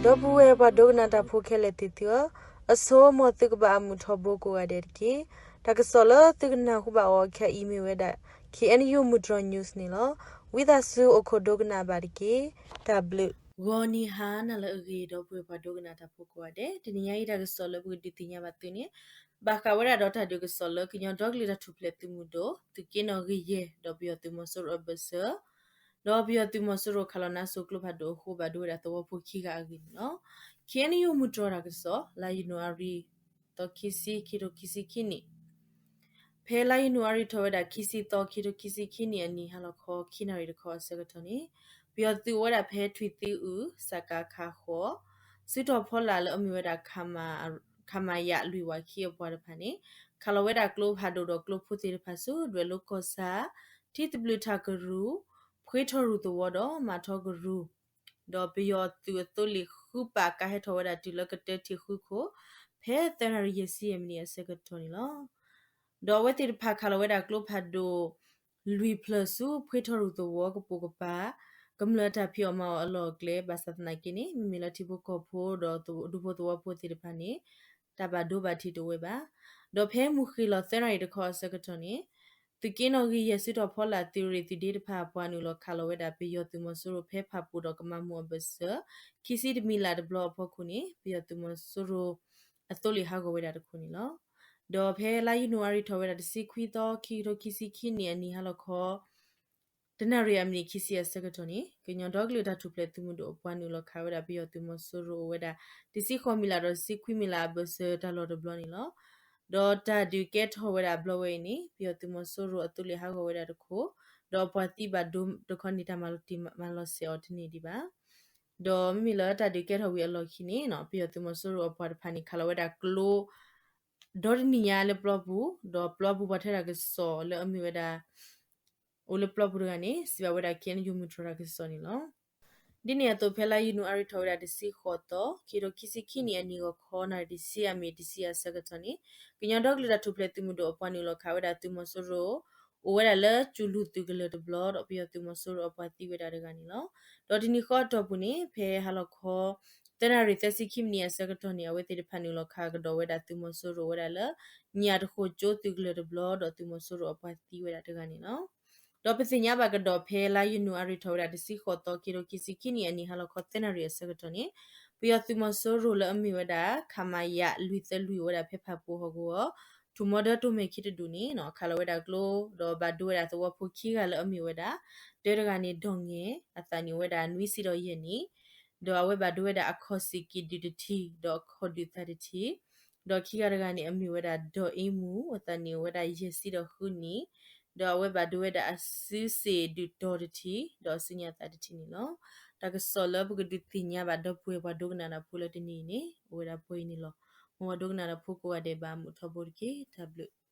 ဒီပုၢ်ဝဲၢ်ပှၤဒိကနၣ်တၢ်ဖိခဲလၢာ်သ့ၣ်သုဧၢ, အဆိ မ်သုကဘၣ်အမုာ်ထီဘိကိးဂၤဒဲးတက့ၢ်. တၢ်ကစီၣ်လၢသုကနၢ်ဟူဘၣ်အီၤခဲအံၤမ့ၢ်ဝဲဒၣ် K N U မုၢ်တြီၤ news န့ၣ်လီၤ. ဝံသးစူၤအိၣ်ခိးဒိကနၣ်ဘၣ်တက့ၢ်. တၢ်ဘျုး. ဂီၤနံၤဟါနၤလၢအဂ့ၤ ဒီပုၢ်ဝဲၢ်ပှၤဒိကနၣ်တၢ်ဖိကိးဂၤဒဲး, တနံၤညါအံၤတၢ်ကစီၣ်လၢပကဒုးသ့ၣ်ညါဘၣ်သုန့ၣ် ဘၣ်ဃးဝဲဒၣ်ဒီးတၢ်ဒုးကစီၣ်လၢကညီဒီကလုာ်တၢ်ထူၣ်ဖျဲးသုးမုၢ်ဒိၣ် သုးက့နီၣ်ဂံၢ်ယဲၢ် ဒီးပယီၤသုးမီၤစိရိၤအဘၢၣ်စၢၤ ဒီးပယီၤသုးမီၤစိရိၤခးလီၤနါစိၤကျိဖးဒိၣ်အဃိ ဘၣ်ဒိဝဲဒၣ်သဝီဖိခံဂၤအဂ့ၢ်န့ၣ်လီၤ. K N U မုၢ်တြီၤတၢ်ကစီၣ် လါယနူၤအါရံၤ သီခံဆံ ခံထိခံဆံခံနံၣ်, ဖဲလါယနူၤအါရံၤထီၣ်ဝဲဒၣ်ခံဆံသီ ခံထိခံဆံခံနံၣ်အနံၤ ဟါလီၤခီ ခံနၣ်ရံၣ်တခီအဆၢကတီၢ်န့ၣ် ပယီၤသုးအိၣ်ဝဲဒၣ်ဖဲထွံၣ်သံအုး စကခ ဃိး စုတီၤဖီလာ်လၢအမ့ၢ်ဝဲဒၣ် ခမရ လွံၢ်ဝးခံအပှၤတဖၣ်န့ၣ် ခးလီၤဝဲဒၣ်ကျိဖးဒိၣ်ဒီးကျိဖိသ့ၣ်တဖၣ်ဆူ ဒွဲၣ်လိၤကီၢ်ဆၣ် ထံသဘျုးထးကရူၢ် ဖှ့ထီၣ်ရူၢ်သဝီဒီးမၤထီကရူၢ် ဒီးပယီၤသုးအသိလ့ၣ်ဃုပာ်ကါဟဲထီၣ်ဝဲဒၣ်တုၤလၢကတၢၢ်ထံးဃုခိၣ် ဖဲသၢနၣ်ရံၣ်ယဲၢ်ဆံယဲၢ်မံးနံးအဆၢကတီၢ်န့ၣ်လီၤ. ဒီးအဝဲသ့ၣ်တဖၣ်ခးလီၤဝဲဒၣ်ကျိဖးဒိၣ် လွံၢ်ဖျၢၣ်ဆူ ဖှ့ထီၣ်ရူၢ်သဝီကပိာ်ကပၤ ကမျၢၢ်အတၢ်ဖံးအီၣ်မၤအီၣ်အလီၢ်အကျဲ ဘၣ်ဆၣ်သနာ်က့န့ၣ် မ့မ့ၢ်လၢထံဖိကီၢ်ဖိဒီးဒူဖိသဝီဖိသ့ၣ်တဖၣ်န့ၣ် တၢ်ဘၣ်ဒိဘၣ်ထံးတအိၣ်ဝဲဘၣ်. ဒီးဖဲမုၢ်ဃ့ၢ်လီၤသၢနၣ်ရံၣ်တခီအဆၢကတီၢ်န့ၣ် သုးက့နီၣ်ဂံၢ်ယဲၢ် စုတီၤဖီလာ်သုးရ့ၣ်သုးဒ့တဖၣ် ပှၤနုာ်လီၤခးလီၤဝဲဒၣ်ပယီၤသုးမီၤစိရိၤဖဲဖၣ်ပူၤဒီးကမၤမူအဘၢၣ်စၢၤ ခံဆံတမံၤလၢ်တဘျီအဖီခိၣ်န့ၣ် ပယီၤသုးမီၤစိရိၤအသိလ့ၣ်ဟးဂီၤဝဲဒၣ်တခိၣ်န့ၣ်လီၤ. ဒီးဖဲလါယနူၤအါရံၤထီၣ်ဝဲဒၣ်တဆံခွံသီ ခံကထိခံဆံခံနံၣ်အနံၤဟါလီၤခီ တနၣ်ရံၣ်အမံးနံးခံဆံအဆၢကတီၢ်န့ၣ် ကညီဒီကလုာ်တၢ်ထူၣ်ဖျဲးသုးမုၢ်ဒိၣ်အပှၤနုာ်လီၤခးဝဲဒၣ်ပယီၤသုးမီၤစိရိၤအိၣ်ဝဲဒၣ် တဆံဃိးမံၤလၢ်ဒီးတဆံခွံမံၤလၢ်အဘၢၣ်စၢၤတၢ်လီၢ်တဘျီန့ၣ်လီၤ. ဒီးတၢ်ဒုးကဲထီၣ်ဝဲဒၣ်အဘျီဝဲအံၤန့ၣ် ပယီၤသုးမီၤစိရိၤအသိလ့ၣ်ဟးဂီၤဝဲဒၣ်တခိၣ်, ဒီးပှၤသံဘၣ်ဒိတခီန့ၣ် တၢ်မၤလီၤတံၢ်မၤလီၤဆဲးအီၤတန့ၢ်ဒံးဘၣ်. ဒီးမ့မ့ၢ်လၢတၢ်ဒုးကဲထီၣ်ဝံၤအလီၢ်ခံန့ၣ် ပယီၤသုးမီၤစိရိၤအပှၤတဖၣ်န့ၣ် ခးလီၤဝဲဒၣ်ကျိ ဒီတနံၣ်ညါလၢပျီပူၤ, ဒီးပျီပူၤပှၤထွဲတၢ်ကစီၣ်လၢအမ့ၢ်ဝဲဒၣ် အိၣ်လၢပျီပူၤတဂၤန့ၣ် စံးဘၣ်ဝဲဒၣ် K N U မုၢ်တြီၤတၢ်ကစီၣ်န့ၣ်လီၤ. ဒ်န့ၣ်အသိး ဖဲလါယနူၤအါရံၤထီၣ်ဝဲဒၣ်တဆံဃိးသီ ခံကထိခံဆံခံနံၣ်အနံၤဂီၤခီ နၣ်ရံၣ်တဆံအမံးနံးတဆံအဆၢကတီၢ်န့ၣ် ကညီဒီကလုာ်တၢ်ထူၣ်ဖျဲးသုးမုၢ်ဒိၣ်အပှၤနုာ်လီၤခးဝဲဒၣ်သုးမီၤစိရိၤ အိၣ်ဝဲဒၣ်လၢစူၤလူၤသုးကလၢၤတဘျီ ဒီးပယီၤသုးမီၤစိရိၤအပှၤသံဝဲဒၣ်တဂၤန့ၣ်လီၤ. ဒီးတနံၤဃီအတီၢ်ပူၤန့ၣ် ဖဲဟါလီၤခီ သၢနၣ်ရံၣ်သၢဆံခံမံးနံးအဆၢကတီၢ်န့ၣ် အဝဲသ့ၣ်တဖၣ်နုာ်လီၤခးကဒီးဝဲဒၣ်သုးမီၤစိရိၤဝဲဒၣ်လၢ ညၣ်တဃိကၠိသုးကလၢၤတဘျီ ဒီးသုးမီၤစိရိၤအပှၤသံဝဲဒၣ်တဂၤန့ၣ်လီၤ. ဒီးပသ့ၣ်ညါဘၣ်ကဒီးဖဲလါယနူၤအါရံၤထီၣ်ဝဲဒၣ်တဆံဃိးသီ ခံကထိခံဆံခံနံၣ်အနံၤဟါလီၤခီသၢနၣ်ရံၣ်အဆၢကတီၢ်န့ၣ် ပယီၤသုးမီၤစိရိၤလၢအမ့ၢ်ဝဲဒၣ် ခမရ လွံၢ်သၢလွံၢ် အိၣ်ဝဲဒၣ်ဖဲဖၣ်ပူၤဟီၣ်ကဝီၤ ထူၣ်မီဒၢတိၢ်မဲာ်ခံတဒူၣ်န့ၣ် ခးလီၤဝဲဒၣ်ကျိ ဒီးဘၣ်ဒိဝဲဒၣ်သဝီဖိခံဂၤလၢအမ့ၢ်ဝဲဒၣ် တၢတဂၤန့ၣ် ဒီၣ်ငဲၤ အသးန့ၣ်အိၣ်ဝဲဒၣ်နွံဆံဒီးယဲၢ်နံၣ် ဒီးအဝဲဘၣ်ဒိဝဲဒၣ်အခီၣ်စ့ၢ်က့ၤဒုၣ်တထံၣ် ဒီးအခီၣ်ဒုၣ်သးတထံၣ်, ဒီးခံဂၤတဂၤန့ၣ် အမ့ၢ်ဝဲဒၣ်ဒီၣ်အ့မူၣ် အသးန့ၣ်အိၣ်ဝဲဒၣ်ယဲၢ်ဆံဒီးဃုနံၣ်, ဒီးအဝဲဘၣ်ဒိဝဲဒၣ်အစုစ့ၣ်ဒုၣ်တီၤတထံၣ် ဒီးအစုညါသးတထံၣ်န့ၣ်လီၤ. တၢ်ကစီၣ်လၢပကဒုးသ့ၣ်ညါဘၣ်ဒီပုၢ်ဝဲၢ်ပှၤဒိကနၣ်တၢ်ဖိလၢတနံၤအံၤန့ၣ် အိၣ်ဝဲဒၣ်ပှဲၤအံၤန့ၣ်လီၤ. မ်ပှၤဒိကနၣ်တၢ်ဖိကိးဂၤဒဲးဘၣ်မုာ်ထီဘိတက့ၢ်. တၢ်ဘျုး